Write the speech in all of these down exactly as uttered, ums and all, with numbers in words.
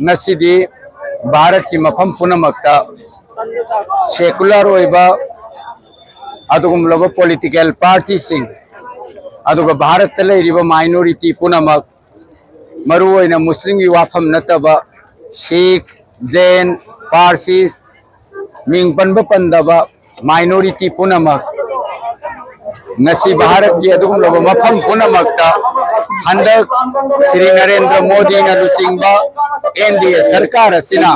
ꯉꯁꯤꯗꯤ ꯚꯥꯔꯠꯀꯤ ꯃꯐꯝ ꯄꯨꯝꯅꯃꯛꯇ ꯁꯦꯀꯨꯂꯔ ꯑꯣꯏꯕ ꯑꯗꯨꯒꯨꯝꯂꯕ ꯄꯣꯂꯤꯇꯤꯀꯦꯜ ꯄꯥꯔꯇꯤꯁꯤꯡ, ꯑꯗꯨꯒ ꯚꯥꯔꯠꯇ ꯂꯩꯔꯤꯕ ꯃꯥꯏꯅꯣꯔꯤꯇꯤ ꯄꯨꯝꯅꯃꯛ, ꯃꯔꯨꯑꯣꯏꯅ ꯃꯨꯁꯂꯤꯝꯒꯤ ꯋꯥꯐꯝ ꯅꯠꯇꯕ ꯁꯤꯈ, ꯖꯦꯟ, ꯄꯥꯔꯁꯤꯁ, ꯃꯤꯡ ꯄꯟꯕ ꯄꯟꯗꯕ ꯃꯥꯏꯅꯣꯔꯤꯇꯤ ꯄꯨꯝꯅꯃꯛ, ꯉꯁꯤ ꯚꯥꯔꯠꯀꯤ ꯑꯗꯨꯒꯨꯝꯂꯕ ꯃꯐꯝ ꯄꯨꯝꯅꯃꯛꯇ ꯍꯟꯗꯛ ꯁ꯭ꯔꯤ ꯅꯔꯦꯟꯗ꯭ꯔ ꯃꯣꯗꯤꯅ ꯂꯨꯆꯤꯡꯕ ꯑꯦꯟ ꯗꯤ ꯑꯦ ꯁꯔꯀꯥꯔ ꯑꯁꯤꯅ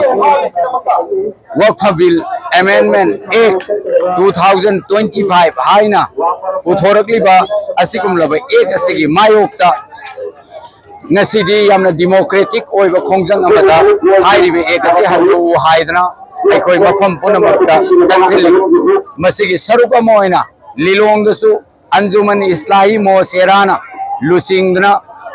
ꯋꯛꯐ ꯕꯤꯜ ꯑꯦꯃꯦꯟꯗꯃꯦꯟ ꯑꯦꯛ ꯇꯨ ꯊꯥꯎꯖꯟ ꯇ꯭ꯋꯦꯟꯇꯤ ꯐꯥꯏꯚ ꯍꯥꯏꯅ ꯄꯨꯊꯣꯔꯛꯂꯤꯕ ꯑꯁꯤꯒꯨꯝꯂꯕ ꯑꯦꯛ ꯑꯁꯤꯒꯤ ꯃꯥꯌꯣꯛꯇ ꯉꯁꯤꯗꯤ ꯌꯥꯝꯅ ꯗꯤꯃꯣꯀ꯭ꯔꯦꯇꯤꯛ ꯑꯣꯏꯕ ꯈꯣꯡꯖꯪ ꯑꯃꯗ ꯍꯥꯏꯔꯤꯕ ꯑꯦꯛ ꯑꯁꯤ ꯍꯟꯗꯣꯛꯎ ꯍꯥꯏꯗꯅ ꯑꯩꯈꯣꯏ ꯃꯐꯝ ꯄꯨꯝꯅꯃꯛꯇ ꯆꯪꯁꯤꯜꯂꯤ꯫ ꯃꯁꯤꯒꯤ ꯁꯔꯨꯛ ꯑꯃ ꯑꯣꯏꯅ ꯂꯤꯂꯣꯡꯗꯁꯨ ꯑꯟꯖꯨꯃꯟ ꯏꯁꯂꯥꯍꯤ ꯃꯣꯁꯦꯔꯥꯅ ꯂꯨꯆꯤꯡꯗꯨꯅ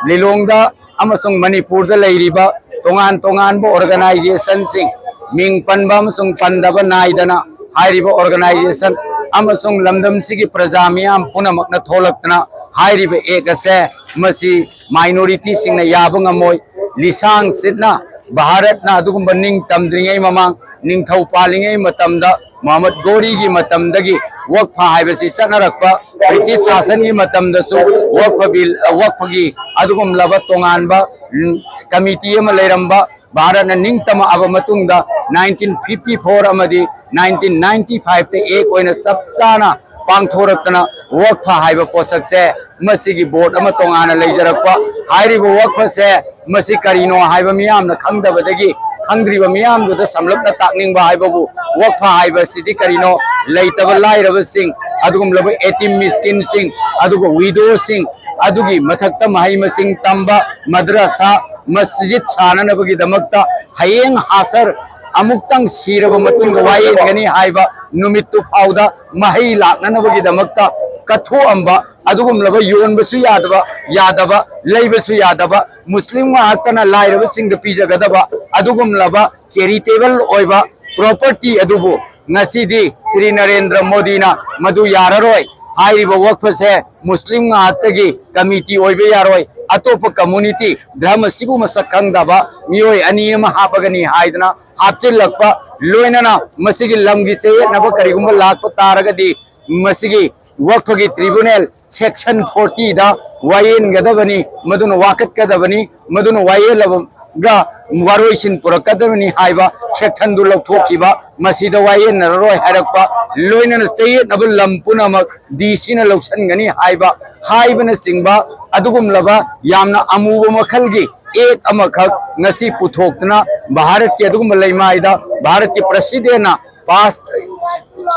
ꯂꯤꯂꯣꯡꯗ ꯑꯃꯁꯨꯡ ꯃꯅꯤꯄꯨꯔꯗ ꯂꯩꯔꯤꯕ ꯇꯣꯉꯥꯟ ꯇꯣꯉꯥꯟꯕ ꯑꯣꯔꯒꯅꯥꯏꯖꯦꯁꯟꯁꯤꯡ, ꯃꯤꯡ ꯄꯟꯕ ꯑꯃꯁꯨꯡ ꯄꯟꯗꯕ ꯅꯥꯏꯗꯅ ꯍꯥꯏꯔꯤꯕ ꯑꯣꯔꯒꯅꯥꯏꯖꯦꯁꯟ ꯑꯃꯁꯨꯡ ꯂꯝꯗꯝꯁꯤꯒꯤ ꯄ꯭ꯔꯖꯥ ꯃꯤꯌꯥꯝ ꯄꯨꯝꯅꯃꯛꯅ ꯊꯣꯛꯂꯛꯇꯨꯅ ꯍꯥꯏꯔꯤꯕ ꯑꯦꯛ ꯑꯁꯦ ꯃꯁꯤ ꯃꯥꯏꯅꯣꯔꯤꯇꯤꯁꯤꯡꯅ ꯌꯥꯕ ꯉꯝꯃꯣꯏ꯫ ꯂꯤꯁꯥꯡ ꯁꯤꯠꯅ ꯚꯥꯔꯠꯅ ꯑꯗꯨꯒꯨꯝꯕ ꯅꯤꯡ ꯇꯝꯗ꯭ꯔꯤꯉꯩ ꯃꯃꯥꯡ, ꯅꯤꯡꯊꯧ ꯄꯥꯜꯂꯤꯉꯩ ꯃꯇꯝꯗ, ꯃꯨꯍꯝꯃꯗ ꯒꯣꯔꯤꯒꯤ ꯃꯇꯝꯗꯒꯤ ꯋꯛꯐ ꯍꯥꯏꯕꯁꯤ ꯆꯠꯅꯔꯛꯄ, ꯕ꯭ꯔꯤꯇꯤꯁ ꯁꯥꯁꯟꯒꯤ ꯃꯇꯝꯗꯁꯨ ꯋꯛꯐ ꯕꯤꯜ, ꯋꯛꯐꯒꯤ ꯑꯗꯨꯒꯨꯝꯂꯕ ꯇꯣꯉꯥꯟꯕ, ꯎꯝ, ꯀꯃꯤꯇꯤ ꯑꯃ ꯂꯩꯔꯝꯕ, ꯚꯥꯔꯠꯅ ꯅꯤꯡꯇꯝꯃꯛꯑꯕ ꯃꯇꯨꯡꯗ ꯅꯥꯏꯟꯇꯤꯟ ꯐꯤꯐꯇꯤ ꯐꯣꯔ ꯑꯃꯗꯤ ꯅꯥꯏꯟꯇꯤꯟ ꯅꯥꯏꯟꯇꯤ ꯐꯥꯏꯚꯇ ꯑꯦꯛ ꯑꯣꯏꯅ ꯆꯞ ꯆꯥꯅ ꯄꯥꯡꯊꯣꯔꯛꯇꯅ ꯋꯛꯐ ꯍꯥꯏꯕ ꯄꯣꯠꯁꯛꯁꯦ ꯃꯁꯤꯒꯤ ꯕꯣꯔꯗ ꯑꯃ ꯇꯣꯉꯥꯟꯅ ꯂꯩꯖꯔꯛꯄ꯫ ꯍꯥꯏꯔꯤꯕ ꯋꯛꯐꯁꯦ ꯃꯁꯤ ꯀꯔꯤꯅꯣ ꯍꯥꯏꯕ ꯃꯤꯌꯥꯝꯅ ꯈꯪꯗꯕꯗꯒꯤ ꯈꯪꯗ꯭ꯔꯤꯕ ꯃꯤꯌꯥꯝꯗꯨꯗ ꯁꯝꯂꯞꯅ ꯇꯥꯛꯅꯤꯡꯕ ꯍꯥꯏꯕꯕꯨ, ꯋꯛꯐ ꯍꯥꯏꯕꯁꯤꯗꯤ ꯀꯔꯤꯅꯣ? ꯂꯩꯇꯕ ꯂꯥꯏꯔꯕꯁꯤꯡ, ꯑꯗꯨꯒꯨꯝꯂꯕ ꯑꯦꯇꯤꯝ ꯃꯤꯁꯀꯤꯟꯁꯤꯡ, ꯑꯗꯨꯒ ꯋꯤꯗꯣꯁꯤꯡ, ꯑꯗꯨꯒꯤ ꯃꯊꯛꯇ ꯃꯍꯩ ꯃꯁꯤꯡ ꯇꯝꯕ, ꯃꯗ꯭ꯔꯁꯥ, ꯃꯁꯖꯤꯗ ꯁꯥꯅꯅꯕꯒꯤꯗꯃꯛꯇ ꯍꯌꯦꯡ ꯍꯥꯁꯔ ꯑꯃꯨꯛꯇꯪ ꯁꯤꯔꯕ ꯃꯇꯨꯡꯗ ꯋꯥꯌꯦꯟꯒꯅꯤ ꯍꯥꯏꯕ ꯅꯨꯃꯤꯠꯇꯨ ꯐꯥꯎꯗ ꯃꯍꯩ ꯂꯥꯛꯅꯅꯕꯒꯤꯗꯃꯛꯇ ꯀꯠꯊꯣꯛꯑꯝꯕ, ꯑꯗꯨꯒꯨꯝꯂꯕ ꯌꯣꯟꯕꯁꯨ ꯌꯥꯗꯕ, ꯌꯥꯗꯕ, ꯂꯩꯕꯁꯨ ꯌꯥꯗꯕ, ꯃꯨꯁꯂꯤꯝ ꯉꯥꯛꯇꯅ ꯂꯥꯏꯔꯕꯁꯤꯡꯗ ꯄꯤꯖꯒꯗꯕ ꯑꯗꯨꯒꯨꯝꯂꯕ ꯆꯦꯔꯤꯇꯦꯕꯜ ꯑꯣꯏꯕ ꯄ꯭ꯔꯣꯄꯔꯇꯤ ꯑꯗꯨꯕꯨ ꯉꯁꯤꯗꯤ ꯁ꯭ꯔꯤ ꯅꯔꯦꯟꯗ꯭ꯔ ꯃꯣꯗꯤꯅ ꯃꯗꯨ ꯌꯥꯔꯔꯣꯏ, ꯍꯥꯏꯔꯤꯕ ꯋꯛꯐꯁꯦ ꯃꯨꯁꯂꯤꯝ ꯉꯥꯛꯇꯒꯤ ꯀꯃꯤꯇꯤ ꯑꯣꯏꯕ ꯌꯥꯔꯣꯏ, ꯑꯇꯣꯞꯄ community, ꯙꯔꯃꯁꯤꯕꯨ ꯃꯁꯛ ꯈꯪꯗꯕ ꯃꯤꯑꯣꯏ ꯑꯅꯤ ꯑꯃ ꯍꯥꯞꯄꯒꯅꯤ ꯍꯥꯏꯗꯅ ꯍꯥꯞꯆꯤꯜꯂꯛꯄ, ꯂꯣꯏꯅꯅ ꯃꯁꯤꯒꯤ ꯂꯝꯒꯤ ꯆꯌꯦꯠꯅꯕ ꯀꯔꯤꯒꯨꯝꯕ ꯂꯥꯛꯄ ꯇꯥꯔꯒꯗꯤ, ꯃꯁꯤꯒꯤ ꯋꯛꯐꯒꯤ tribunal section forty ꯗ ꯋꯥꯌꯦꯟꯒꯗꯕꯅꯤ, ꯃꯗꯨꯅ ꯋꯥꯀꯠꯀꯗꯕꯅꯤ, ꯃꯗꯨꯅ ꯋꯥꯌꯦꯜꯂꯒ ꯋꯥꯔꯣꯏꯁꯤꯟ ꯄꯨꯔꯛꯀꯗꯕꯅꯤ ꯍꯥꯏꯕ section ꯗꯨ ꯂꯧꯊꯣꯛꯈꯤꯕ, ꯃꯁꯤꯗ ꯋꯥꯌꯦꯟꯅꯔꯔꯣꯏ ꯍꯥꯏꯔꯛꯄ, ꯂꯣꯏꯅꯅ ꯆꯌꯦꯠꯅꯕ ꯂꯝ ꯄꯨꯝꯅꯃꯛ ꯗꯤ ꯁꯤꯅ ꯂꯧꯁꯤꯟꯒꯅꯤ ꯍꯥꯏꯕ, ꯍꯥꯏꯕꯅꯆꯤꯡꯕ ꯑꯗꯨꯒꯨꯝꯂꯕ ꯌꯥꯝꯅ ꯑꯃꯨꯕ ꯃꯈꯜꯒꯤ act ꯑꯃꯈꯛ ꯉꯁꯤ ꯄꯨꯊꯣꯛꯇꯨꯅ ꯚꯥꯔꯠꯀꯤ ꯑꯗꯨꯒꯨꯝꯕ ꯂꯩꯃꯥꯏꯗ ꯚꯥꯔꯠꯀꯤ president ꯅ pass,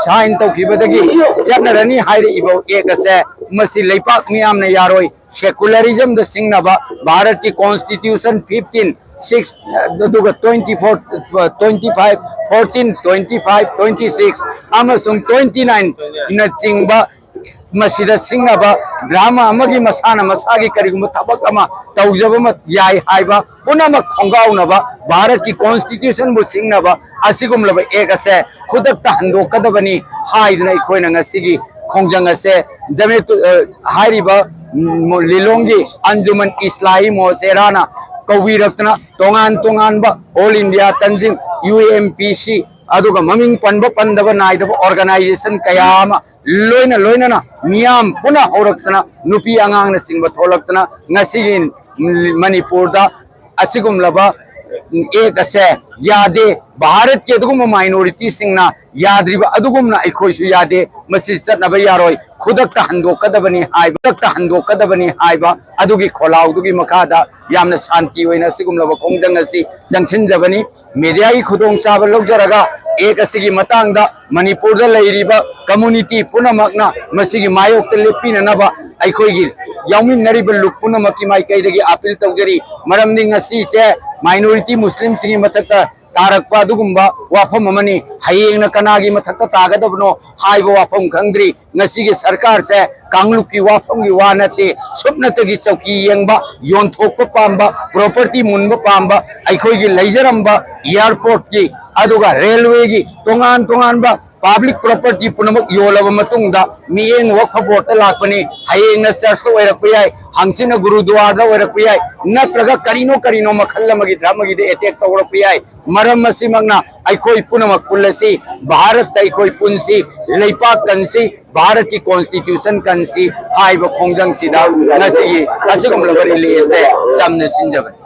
sign ꯇꯧꯈꯤꯕꯗꯒꯤ ꯆꯠꯅꯔꯅꯤ ꯍꯥꯏꯔꯛꯏꯕ act ꯑꯁꯦ, ꯃꯁꯤ ꯂꯩꯄꯥꯛ ꯃꯤꯌꯥꯝꯅ ꯌꯥꯔꯣꯏ꯫ Secularism ꯗ ꯁꯤꯡꯅꯕ, ꯚꯥꯔꯠꯀꯤ constitution fifteen six, ꯑꯗꯨꯒ twenty four, twenty five, fourteen, twenty five, twenty six ꯑꯃꯁꯨꯡ twenty nine ꯅꯆꯤꯡꯕ ꯃꯁꯤꯗ ꯁꯤꯡꯅꯕ, ꯙꯔꯃ ꯑꯃꯒꯤ ꯃꯁꯥꯅ ꯃꯁꯥꯒꯤ ꯀꯔꯤꯒꯨꯝꯕ ꯊꯕꯛ ꯑꯃ ꯇꯧꯖꯕ ꯑꯃ ꯌꯥꯏ ꯍꯥꯏꯕ ꯄꯨꯝꯅꯃꯛ ꯈꯣꯡꯒꯥꯎꯅꯕ, ꯚꯥꯔꯠꯀꯤ constitution ꯕꯨ ꯁꯤꯡꯅꯕ ꯑꯁꯤꯒꯨꯝꯂꯕ act ꯑꯁꯦ ꯈꯨꯗꯛꯇ ꯍꯟꯗꯣꯛꯀꯗꯕꯅꯤ ꯍꯥꯏꯗꯨꯅ ꯑꯩꯈꯣꯏꯅ ꯉꯁꯤꯒꯤ ꯈꯣꯡꯖꯪ ꯑꯁꯦ ꯖꯃꯦꯇꯨ-, ꯑ, ꯍꯥꯏꯔꯤꯕ, ꯎꯝ, ꯂꯤꯂꯣꯡꯒꯤ ꯑꯟꯖꯨꯃꯟ ꯏꯁꯂꯥꯍꯤ ꯃꯣꯁꯦꯔꯥꯅ ꯀꯧꯕꯤꯔꯛꯇꯨꯅ ꯇꯣꯉꯥꯟ ꯇꯣꯉꯥꯟꯕ All India Tanzim, U M P C, ꯑꯗꯨꯒ ꯃꯃꯤꯡ ꯄꯟꯕ ꯄꯟꯗꯕ ꯅꯥꯏꯗꯕ organization ꯀꯌꯥ ꯑꯃ ꯂꯣꯏꯅ ꯂꯣꯏꯅꯅ ꯃꯤꯌꯥꯝ ꯄꯨꯟꯅ ꯍꯧꯔꯛꯇꯅ ꯅꯨꯄꯤ ꯑꯉꯥꯡꯅꯆꯤꯡꯕ ꯊꯣꯛꯂꯛꯇꯅ ꯉꯁꯤꯒꯤ ꯃꯅꯤꯄꯨꯔꯗ ꯑꯁꯤꯒꯨꯝꯂꯕ act ꯑꯁꯦ ꯌꯥꯗꯦ, ꯚꯥꯔꯠꯀꯤ ꯑꯗꯨꯒꯨꯝꯕ minority ꯁꯤꯡꯅ ꯌꯥꯗ꯭ꯔꯤꯕ ꯑꯗꯨꯒꯨꯝꯅ ꯑꯩꯈꯣꯏꯁꯨ ꯌꯥꯗꯦ, ꯃꯁꯤ ꯆꯠꯅꯕ ꯌꯥꯔꯣꯏ, ꯈꯨꯗꯛꯇ ꯍꯟꯗꯣꯛꯀꯗꯕꯅꯤ ꯍꯥꯏꯕ, ꯈꯨꯗꯛꯇ ꯍꯟꯗꯣꯛꯀꯗꯕꯅꯤ ꯍꯥꯏꯕ ꯑꯗꯨꯒꯤ ꯈꯣꯜꯂꯥꯎꯗꯨꯒꯤ ꯃꯈꯥꯗ ꯌꯥꯝꯅ ꯁꯥꯟꯇꯤ ꯑꯣꯏꯅ ꯑꯁꯤꯒꯨꯝꯂꯕ ꯈꯣꯡꯖꯪ ꯑꯁꯤ ꯆꯪꯁꯤꯟꯖꯕꯅꯤ꯫ Media ꯒꯤ ꯈꯨꯗꯣꯡꯆꯥꯕ ꯂꯧꯖꯔꯒ act ꯑꯁꯤꯒꯤ ꯃꯇꯥꯡꯗ ꯃꯅꯤꯄꯨꯔꯗ ꯂꯩꯔꯤꯕ community ꯄꯨꯝꯅꯃꯛꯅ ꯃꯁꯤꯒꯤ ꯃꯥꯌꯣꯛꯇ ꯂꯦꯞꯄꯤꯅꯅꯕ ꯑꯩꯈꯣꯏꯒꯤ ꯌꯥꯎꯃꯤꯟꯅꯔꯤꯕ ꯂꯨꯞ ꯄꯨꯝꯅꯃꯛꯀꯤ ꯃꯥꯏꯀꯩꯗꯒꯤ appeal ꯇꯧꯖꯔꯤ꯫ ꯃꯔꯝꯗꯤ ꯉꯁꯤꯁꯦ minority Muslim ꯁꯤꯡꯒꯤ ꯃꯊꯛꯇ ꯇꯥꯔꯛꯄ ꯑꯗꯨꯒꯨꯝꯕ ꯋꯥꯐꯝ ꯑꯃꯅꯤ꯫ ꯍꯌꯦꯡꯅ ꯀꯅꯥꯒꯤ ꯃꯊꯛꯇ ꯇꯥꯒꯗꯕꯅꯣ ꯍꯥꯏꯕ ꯋꯥꯐꯝ ꯈꯪꯗ꯭ꯔꯤ꯫ ꯉꯁꯤꯒꯤ ꯁꯔꯀꯥꯔꯁꯦ ꯀꯥꯡꯂꯨꯞꯀꯤ ꯋꯥꯐꯝꯒꯤ ꯋꯥ ꯅꯠꯇꯦ, ꯁꯨꯞꯅꯇꯒꯤ ꯆꯧꯀꯤ ꯌꯦꯡꯕ, ꯌꯣꯟꯊꯣꯛꯄ ꯄꯥꯝꯕ, property ꯃꯨꯟꯕ ꯄꯥꯝꯕ, ꯑꯩꯈꯣꯏꯒꯤ ꯂꯩꯖꯔꯝꯕ airport ꯀꯤ, ꯑꯗꯨꯒ railway ꯒꯤ, ꯇꯣꯉꯥꯟ ꯇꯣꯉꯥꯟꯕ ꯄꯕ꯭ꯂꯤꯛ ꯄ꯭ꯔꯣꯄꯔꯇꯤ ꯄꯨꯝꯅꯃꯛ ꯌꯣꯜꯂꯕ ꯃꯇꯨꯡꯗ ꯃꯤꯠꯌꯦꯡ ꯋꯛꯐ ꯕꯣꯔꯗꯇ ꯂꯥꯛꯄꯅꯤ, ꯍꯌꯦꯡꯅ ꯆꯔꯆꯇ ꯑꯣꯏꯔꯛꯄ ꯌꯥꯏ, ꯍꯪꯆꯤꯠꯅ ꯒꯨꯔꯨꯗ꯭ꯋꯥꯔꯗ ꯑꯣꯏꯔꯛꯄ ꯌꯥꯏ, ꯅꯠꯇ꯭ꯔꯒ ꯀꯔꯤꯅꯣ ꯀꯔꯤꯅꯣ ꯃꯈꯜ ꯑꯃꯒꯤ ꯙꯔꯃꯒꯤꯗ ꯑꯦꯇꯦꯛ ꯇꯧꯔꯛꯄ ꯌꯥꯏ꯫ ꯃꯔꯝ ꯑꯁꯤꯃꯛꯅ ꯑꯩꯈꯣꯏ ꯄꯨꯝꯅꯃꯛ ꯄꯨꯜꯂꯁꯤ, ꯚꯥꯔꯠꯇ ꯑꯩꯈꯣꯏ ꯄꯨꯟꯁꯤ, ꯂꯩꯄꯥꯛ ꯀꯟꯁꯤ, ꯚꯥꯔꯠꯀꯤ ꯀꯣꯟꯁꯇꯤꯇ꯭ꯌꯨꯁꯟ ꯀꯟꯁꯤ ꯍꯥꯏꯕ ꯈꯣꯡꯖꯪꯁꯤꯗ ꯉꯁꯤꯒꯤ ꯑꯁꯤꯒꯨꯝꯂꯕ ꯔꯦꯂꯤ ꯑꯁꯦ ꯆꯝꯅ ꯁꯤꯟꯖꯕꯅꯤ꯫